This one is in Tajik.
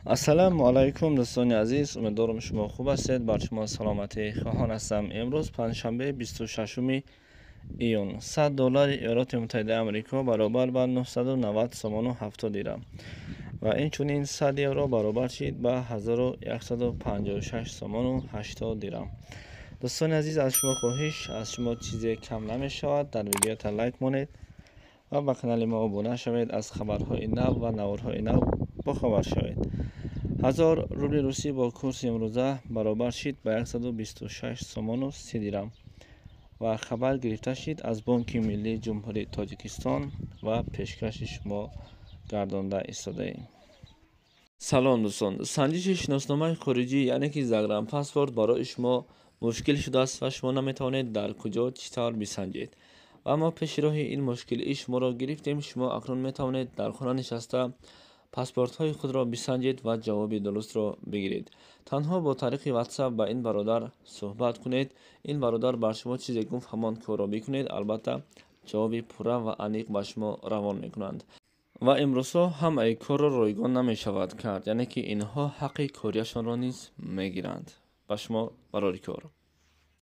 Ассалому алайкум, дӯстони азиз, умедворам, шумо хуб ҳастед. Бар шумо саломатӣ хоҳон ҳастам. Имрӯз панҷшанбе, 26 июн. 100 доллари Иёлоти Муттаҳидаи Амрико баробар ба 990 сомону 70 дирам ва инчунин 100 евро баробар шид ба 1156 сомону 80 дирам. Дӯстони азиз, аз шумо хоҳиш, аз шумо чизе кам намешавад, дар видеота лайк монед ва ба канали мо обуна шавед, аз хабарҳои нав ва наворҳои нав бохабар шавед. 1000 рубли русӣ бо курси имрӯза баробар шид ба 126 сомону 30 дирам ва хабар гирифта шид аз Бонки миллии Ҷумҳурии Тоҷикистон ва пешкаши шумо гардонда истодаем. Салом, дӯстон! Санҷиши шиносномаи хориҷӣ, яъне ки загранпаспорт, барои шумо мушкил шудааст ва шумо наметавонед дар куҷо, чӣ тавр бисанҷед. Ва мо пеши роҳи ин мушкилии шуморо гирифтем. Шумо акнун метавонед дар хона нишаста паспортҳои худро бисанҷед ва ҷавоби дурустро бигиред. Танҳо бо тариқи WhatsApp ба ин бародар суҳбат кунед. Ин бародар бар шумо чизе гуфт, ҳамон корро бикунед. Албатта, ҷавоби пурра ва аниқ ба шумо равон мекунанд. Ва имрӯзҳо ҳамаи корро ройгон намешавад кард, яъне ки инҳо ҳаққи корияшонро низ мегиранд. Ба шумо барори кор.